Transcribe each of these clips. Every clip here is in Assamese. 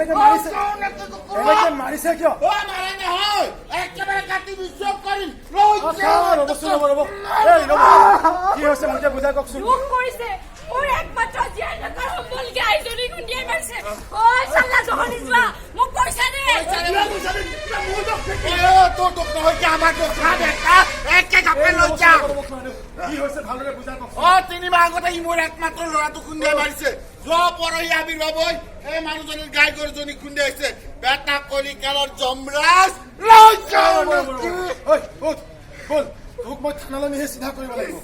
এনেকে মাৰিছে, এনেকে মাৰিছে কিয়? অ, মাৰা নহয়, একেবাৰে কাটি বিচক কৰিম। লৈ অ, যাওঁ। ৰ'বচোন, ৰ'ব, ৰ'ব। এই, ৰ'ব, কি হৈছে মোকে বুজাই কওকচোন। দুখ কৰিছে, মোৰ একমাত্ৰ জীয়াই থকাৰ সম্বল গাইজনী খুন্দিয়াই মাৰিছে। ঐ চাল্লা জহনি যোৱা, মোক পইচা দে। তোৰ দুখ নহয় কি আমাৰ দুখ? খা বেটা, একে ঘাপে লৈ যাম। কি হৈছে ভালদৰে বুজাই কওকচোন। অ, 3 মাহ আগতে ই মোৰ একমাত্ৰ ল'ৰাটো খুন্দিয়াই মাৰিছে। যোৱা পৰহি আবিৰ্ভাৱ হৈ এই মানুহজনীৰ গাই গৰুজনী খুন্দিয়াইছে। বেটা কলিকালৰ যমৰাজ, লৈ যাওঁ নেকি? ঐ, উঠ, ব'ল, তোক মই থানালৈ নিহে চিধা কৰিব লাগিব।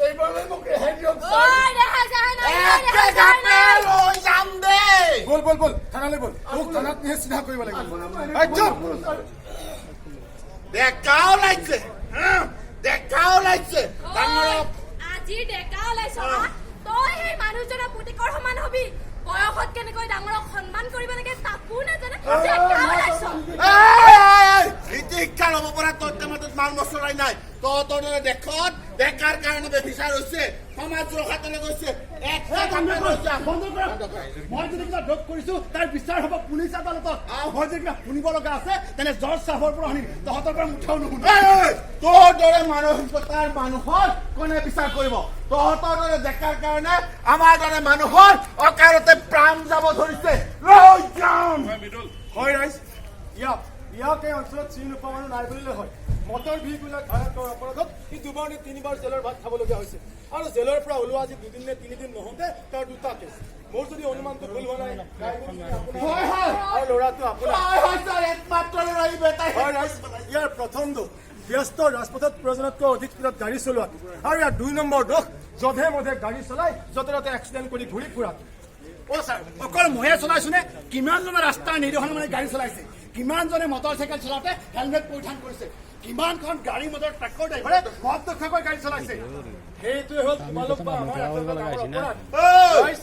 এইবাৰলৈ মোক ৰেহাই দিয়ক। ঐ, দেখা যায় নাই? একে ঘাপে লৈ যাম দেই। ব'ল, ব'ল, ব'ল, থানালৈ ব'ল। তোক থানাত নিহে চিধা কৰিব লাগিব। এই, চুপ! ডেকাও লাগিছে হা? ডেকাও লাগিছে ডাঙৰ। আজি ডেকা ওলাইছ হা? তই সেই মানুহজনৰ পুতেকৰ সমান হবি। বয়সত কেনেকৈ ডাঙৰক সন্মান কৰিব লাগে তাকো নাজানে। ডেকা ওলাইছ। নীতি শিক্ষা ল'ব পৰা তহঁতে মাজত মাল মছলাই নাই। তহঁতৰ দৰে দেশত ডেকাৰ কাৰণে বেভিচাৰ হৈছে, সমাজ ৰখাতলে গৈছে। একে ঘাপে লৈ যাম। বন্ধ কৰা। মই যদি কিবা দোষ কৰিছো, তাৰ বিচাৰ হ'ব পুলিচ আদালতত। মই যদি কিবা শুনিব লগা আছে, তেনে জজ চাহাবৰ পৰা শুনিম, তহঁতৰ পৰা মুঠেও নুশুনো। এই, এই, তোৰ দৰে মানসিকতাৰ মানুহৰ কোনে বিচাৰ কৰিব? তহঁতৰ দৰে ডেকাৰ কাৰণে আমাৰ দৰে মানুহৰ অকাৰতে প্ৰাণ যাব ধৰিছে। লৈ যাম। হয় ৰাইজ, ইয়াক এই অঞ্চলত চিনি নোপোৱা মানুহ নাই বুলিলে হয়। মটৰ ভেহিকুলাৰ ঘায়ত কৰাৰ অপৰাধত সি দুবাৰ নে তিনিবাৰ জেলৰ ভাত খাবলগীয়া হৈছে আৰু জেলৰ পৰা ওলোৱা আজি দুদিন নে তিনিদিন নহওঁতে তাৰ দুটা কেছ। মোৰ যদি অনুমানটো ভুল হোৱা নাই, গাই গৰুজনী আপোনাৰ হয়। আৰু ল'ৰাটো আপোনাৰ। হয় হয় ছাৰ, একমাত্ৰ ল'ৰা ই বেটাই। হয় ৰাইজ, ইয়াৰ প্ৰথম দোষ ব্যস্ত ৰাজপথত প্ৰয়োজনতকৈ অধিক স্পীডত গাড়ী চলোৱাত আৰু ইয়াৰ 2 নম্বৰ দোষ যধে মধে গাড়ী চলাই য'তে ত'তে এক্সিডেণ্ট কৰি ঘূৰি ফুৰাত। অ ছাৰ, অকল ময়ে চলাইছোনে? কিমানজনে ৰাস্তাৰ নিৰ্দেশনা মানি গাড়ী চলাইছে? কিমানজনে মটৰ চাইকেল চলাওঁতে হেলমেট পৰিধান কৰিছে? কিমানখন গাড়ী মটৰ ট্ৰাকৰ ড্ৰাইভাৰে মদ নোখোৱাকৈ গাড়ী চলাইছে? সেইটোৱে হ'ল তোমালোক বা আমাৰ একোটা ডাঙৰ অপৰাধ। ৰাইজ,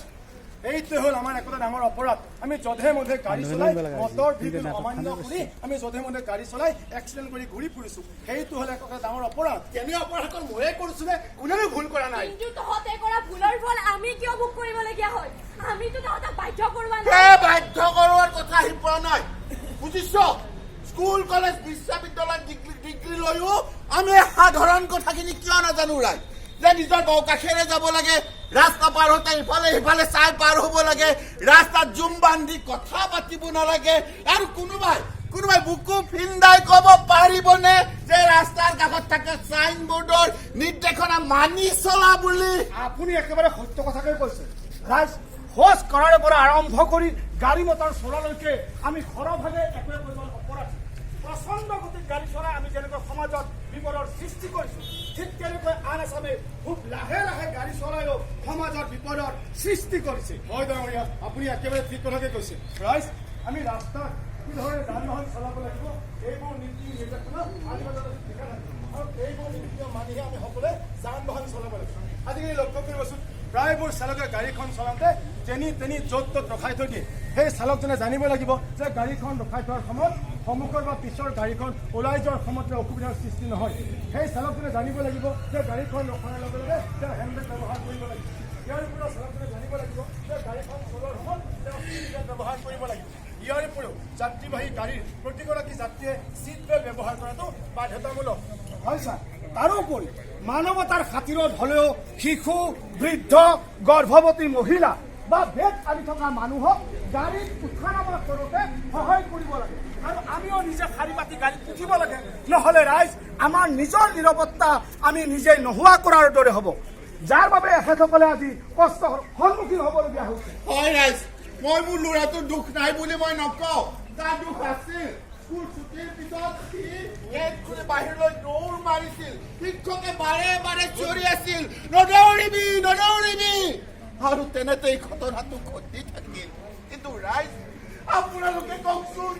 এইটোৱে হ'ল আমাৰ একোটা ডাঙৰ অপৰাধ। আমি যধে মধে গাড়ী চলাই, মটৰ ভেহিকুল অমান্য কৰি আমি যধে মধে গাড়ী চলাই এক্সিডেণ্ট কৰি ঘূৰি ফুৰিছো। সেইটো হ'ল একোটা ডাঙৰ অপৰাধ। তেনে অপৰাধ অকল ময়ে কৰিছোনে? কোনেনো ভুল কৰা নাই? কিন্তু তহঁতে কৰা ভুলৰ ফল আমি কিয় ভোগ কৰিবলগীয়া হয়? আমিতো তহঁতক বাধ্য কৰোৱা নাই। সেই বাধ্য কৰোৱাৰ কথা আহি পৰা নাই, বুজিছ? স্কুল, কলেজ, বিশ্ববিদ্যালয়ত ডিগ্ৰী ডিগ্ৰী লৈও আমি এই সাধাৰণ কথাখিনি কিয় নাজানো ৰাইজ, যে নিজৰ বাওঁকাষেৰে যাব লাগে, ৰাস্তা পাৰ হওঁতে ইফালে সিফালে চাই পাৰ হ'ব লাগে, ৰাস্তাত জুম বান্ধি কথা পাতিব নালাগে? আৰু কোনোবাই কোনোবাই বুকু ফিন্দাই ক'ব পাৰিবনে যে ৰাস্তাৰ কাষত থকা চাইনবোৰ্ডৰ নিৰ্দেশনা মানি চলা বুলি? আপুনি একেবাৰে সত্য কথাকে কৈছে। ৰাইজ, শৌচ কৰাৰে পৰা আৰম্ভ কৰি গাড়ী মটৰ চলালৈকে আমি সৰহভাগে একোৱে পৰিমাণ অপৰাধী। প্ৰচণ্ড গতিত গাড়ী চলাই আমি যেনেকৈ সমাজত বিপদৰ সৃষ্টি কৰিছো, ঠিক তেনেকৈ আন এচামে খুব লাহে লাহে গাড়ী চলাইও সমাজত বিপদৰ সৃষ্টি কৰিছে। হয় ডাঙৰীয়া, আপুনি একেবাৰে ঠিক কথাকে কৈছে। ৰাইজ, আমি ৰাস্তাত কি ধৰণে যান বাহন চলাব লাগিব, এইবোৰ নীতি নিৰ্দেশনা আজিকালি লিখা থাকে আৰু এইবোৰ নীতি নিয়ম মানিহে আমি সকলোৱে যান বাহন চলাব লাগিব। আজিকালি লক্ষ্য কৰিবচোন, প্ৰায়বোৰ চালকে গাড়ীখন চলাওঁতে যেনি তেনি য'ত ত'ত ৰখাই থৈ দিয়ে। সেই চালকজনে জানিব লাগিব যে গাড়ীখন ৰখাই থোৱাৰ সময়ত সন্মুখৰ বা পিছৰ গাড়ীখন ওলাই যোৱাৰ সময়ত অসুবিধাৰ সৃষ্টি নহয়। সেই চালকজনে জানিব লাগিব যে গাড়ীখন ৰখাৰ লগে লগে তেওঁ হেলমেট ব্যৱহাৰ কৰিব লাগিব। ইয়াৰ উপৰিও চালকজনে জানিব লাগিব যে গাড়ীখন চলোৱাৰ সময়ত তেওঁ চিট বেল্ট ব্যৱহাৰ কৰিব লাগিব। ইয়াৰ উপৰিও যাত্ৰীবাহী গাড়ীৰ প্ৰতিগৰাকী যাত্ৰীয়ে চিট বেল্ট ব্যৱহাৰ কৰাটো বাধ্যতামূলক। হয় ছাৰ, তাৰোপৰি মানৱতাৰ খাতিৰত হ'লেও শিশু, বৃদ্ধ, গৰ্ভৱতী মহিলা বা বেগ আনি থকা মানুহক গাড়ীত উঠা নমা কৰোঁতে সহায় কৰিব লাগে আৰু আমিও নিজে শাৰী পাতি গাড়ীত উঠিব লাগে। নহ'লে ৰাইজ, আমাৰ নিজৰ নিৰাপত্তা আমি নিজে নোহোৱা কৰাৰ দৰে হ'ব, যাৰ বাবে এখেতসকলে আজি কষ্টৰ সন্মুখীন হ'বলগীয়া হৈছে। হয় ৰাইজ, মই মোৰ ল'ৰাটোৰ দুখ নাই বুলি মই নকওঁ। তাৰ দুখ আছিল। স্কুল ছুটিৰ পিছত সি গেট খুলি বাহিৰলৈ দৌৰ মাৰিছিল। শিক্ষকে বাৰে বাৰে চিঞৰি আছিল, "নদৌৰিবি, নদৌৰিবি।" আৰু তেনেতে এই ঘটনাটো ঘটি থাকিল। কিন্তু ৰাইজ, আপোনালোকে কওকচোন,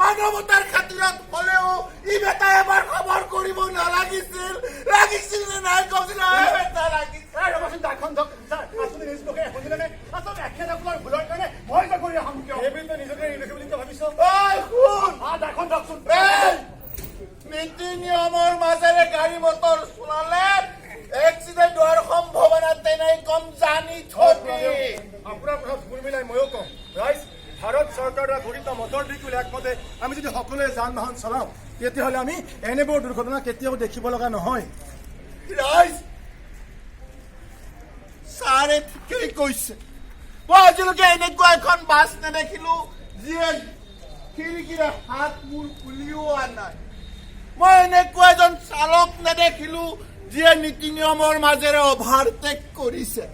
মানৱতাৰ খাতিৰত হলেও ই বেটা এবাৰ খবৰ কৰিব নালাগিছিল? লাগিছিল নে নাই কওকচোন? এই বেটা, লাগিছিল। ছাৰ, ৰ'বচোন, দাখন ধৰক। ছাৰ, আপুনি নিজ মুখেৰে শুনিলেনে? আচলতে এখেতসকলৰ ভুলৰ কাৰণে মই জগৰীয়া হ'ম কিয়? সেইবুলি তই নিজকে নিৰ্দোষী বুলি কিয় ভাবিছ? ঐ শুন। দাখন ধৰকচোন। এই, নীতি নিয়মৰ মাজেৰে গাড়ী মটৰ চলালে এক্সিডেণ্ট হোৱাৰ সম্ভাৱনা তেনেই কম, জানি থবি। আপোনাৰ কথা ভুল মিলাই ময়ো কওঁ ৰাইজ, ভাৰত চৰকাৰ দ্বাৰা ঘোষিত মটৰ ভেহিকুল একমতে আমি যদি সকলোৱে যান বাহন চলাওঁ, তেতিয়াহ'লে আমি এনেবোৰ দুৰ্ঘটনা কেতিয়াও দেখিব লগা নহয়। ৰাইজ, ছাৰে ঠিকেই কৈছে। মই আজিলৈকে এনেকুৱা এখন বাছ নেদেখিলো যিয়ে খিৰিকীৰে হাত মূৰ উলিওৱা নাই। মই এনেকুৱা এজন চালক নেদেখিলো যিয়ে নীতি নিয়মৰ মাজেৰে অভাৰটেক কৰিছে।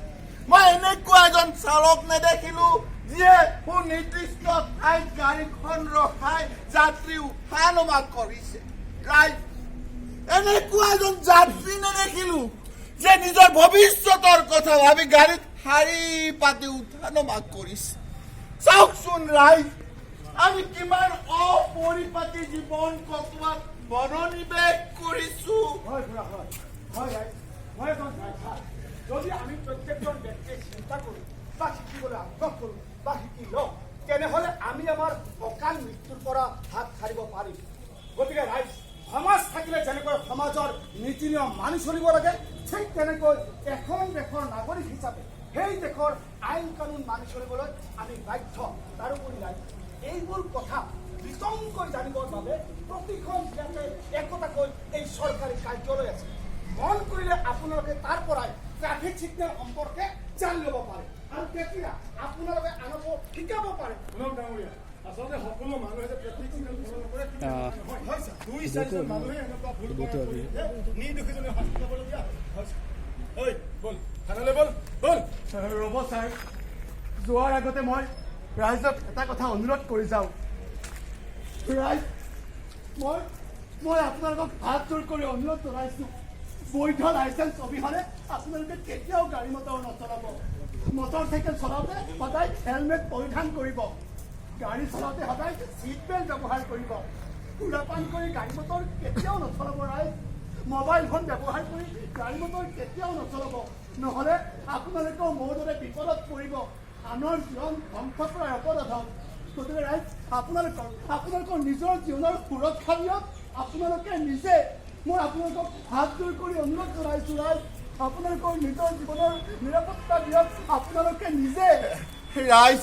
মই এনেকুৱা এজন চালক নেদেখিলো যিয়ে সুনিৰ্দিষ্ট ঠাইত গাড়ীখন ৰখাই যাত্ৰী উঠা নমা কৰিছে। ৰাইজ, এনেকুৱা এজন যাত্ৰী নেদেখিলো যে নিজৰ ভৱিষ্যতৰ কথা ভাবি গাড়ীত শাৰী পাতি উঠা নমা কৰিছে। চাওকচোন ৰাইজ, আমি কিমান অপৰিপাটি জীৱন কটোৱাত মনোনিৱেশ কৰিছো। হয় খুৰা, হয় হয়। ৰাইজ, মই এজন ড্ৰাইভাৰ। যদি আমি প্ৰত্যেকজন ব্যক্তিয়ে চিন্তা কৰোঁ বা শিকিবলৈ আগ্ৰহ কৰোঁ বা শিকি লওঁ, তেনেহ'লে আমি আমাৰ অকাল মৃত্যুৰ পৰা হাত সাৰিব পাৰিম। গতিকে ৰাইজ, সমাজ থাকিলে যেনেকৈ সমাজৰ নীতি নিয়ম মানি চলিব লাগে, ঠিক তেনেকৈ এখন দেশৰ নাগৰিক হিচাপে সেই দেশৰ আইন কানুন মানি চলিবলৈ আমি বাধ্য। তাৰোপৰি ৰাইজ, এইবোৰ কথা বিতংকৈ জানিবৰ বাবে প্ৰতিখন জিলাতে একোটাকৈ এই চৰকাৰী কাৰ্যালয় আছে। মন কৰিলে আপোনালোকে তাৰ পৰাই ট্ৰাফিক চিগনেল সম্পৰ্কে জানি ল'ব পাৰে আৰু তেতিয়া আপোনালোকে আনকো শিকাব পাৰে। শুনক ডাঙৰীয়া, আচলতে সকলো মানুহে যে ট্ৰেফিক চিগনেল ফ'ল' নকৰে কিন্তু নহয়। হয় ছাৰ, দুই চাৰিজন মানুহে এনেকুৱা ভুল কৰাৰ পৰিণতিতে নিৰ্দোষীজনে শাস্তি পাবলগীয়া হয়। ঐ, ব'ল, থানালৈ ব'ল, ব'ল। ৰ'ব ছাৰ, যোৱাৰ আগতে মই ৰাইজক এটা কথা অনুৰোধ কৰি যাওঁ। ৰাইজ, মই আপোনালোকক হাত জোৰ কৰি অনুৰোধ জনাইছোঁ, বৈধ লাইচেঞ্চ অবিহনে আপোনালোকে কেতিয়াও গাড়ী মটৰ নচলাব। মটৰ চাইকেল চলাওঁতে সদায় হেলমেট পৰিধান কৰিব। গাড়ী চলাওঁতে সদায় চিট বেল্ট ব্যৱহাৰ কৰিব। সুৰাপান কৰি গাড়ী মটৰ কেতিয়াও নচলাব। ৰাইজ, মোবাইল ফোন ব্যৱহাৰ কৰি গাড়ী মটৰ কেতিয়াও নচলাব। নহ'লে আপোনালোকেও মোৰ দৰে বিপদত পৰিব, আনৰ জীৱন ধ্বংস কৰাৰ অপৰাধত। গতিকে ৰাইজ, আপোনালোকৰ নিজৰ জীৱনৰ সুৰক্ষা দিয়ক আপোনালোকে নিজে। মই আপোনালোকক হাত জোৰ কৰি অনুৰোধ জনাইছোঁ, ৰাইজ, আপোনালোকৰ নিজৰ জীৱনৰ নিৰাপত্তা দিয়ক আপোনালোকে নিজে। ৰাইজ,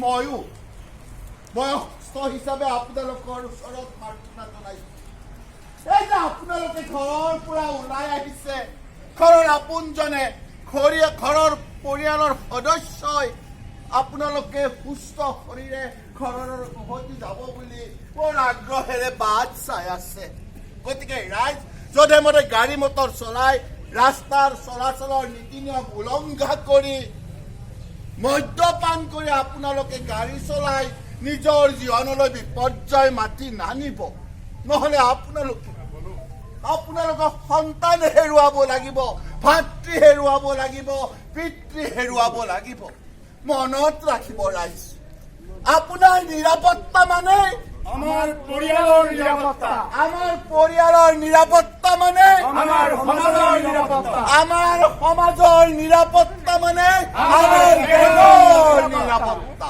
ময়ো বয়সস্থ হিচাপে আপোনালোকৰ ওচৰত প্ৰাৰ্থনা জনাইছো। এই যে আপোনালোকে ঘৰৰ পৰা ওলাই আহিছে, ঘৰৰ আপোনজনে, ঘৰৰ পৰিয়ালৰ সদস্যই আপোনালোকে সুস্থ শৰীৰে ঘৰৰ উভতি যাব বুলি বৰ আগ্ৰহেৰে বাট চাই আছে। গতিকে ৰাইজ, যধে মধে গাড়ী মটৰ চলাই, ৰাস্তাৰ চলাচলৰ নীতি নিয়ম উলংঘা কৰি, মদ্যপান কৰি আপোনালোকে গাড়ী চলাই নিজৰ জীৱনলৈ বিপৰ্যয় মাতি নানিব। নহ'লে আপোনালোকৰ সন্তান হেৰুৱাব লাগিব, ভাতৃ হেৰুৱাব লাগিব, পিতৃ হেৰুৱাব লাগিব। মনত ৰাখিব ৰাইজ, আপোনাৰ নিৰাপত্তা মানে আমাৰ পৰিয়ালৰ নিৰাপত্তা। আমাৰ পৰিয়ালৰ নিৰাপত্তা মানে আমাৰ সমাজৰ নিৰাপত্তা। আমাৰ সমাজৰ নিৰাপত্তা মানে আমাৰ দেশৰ নিৰাপত্তা।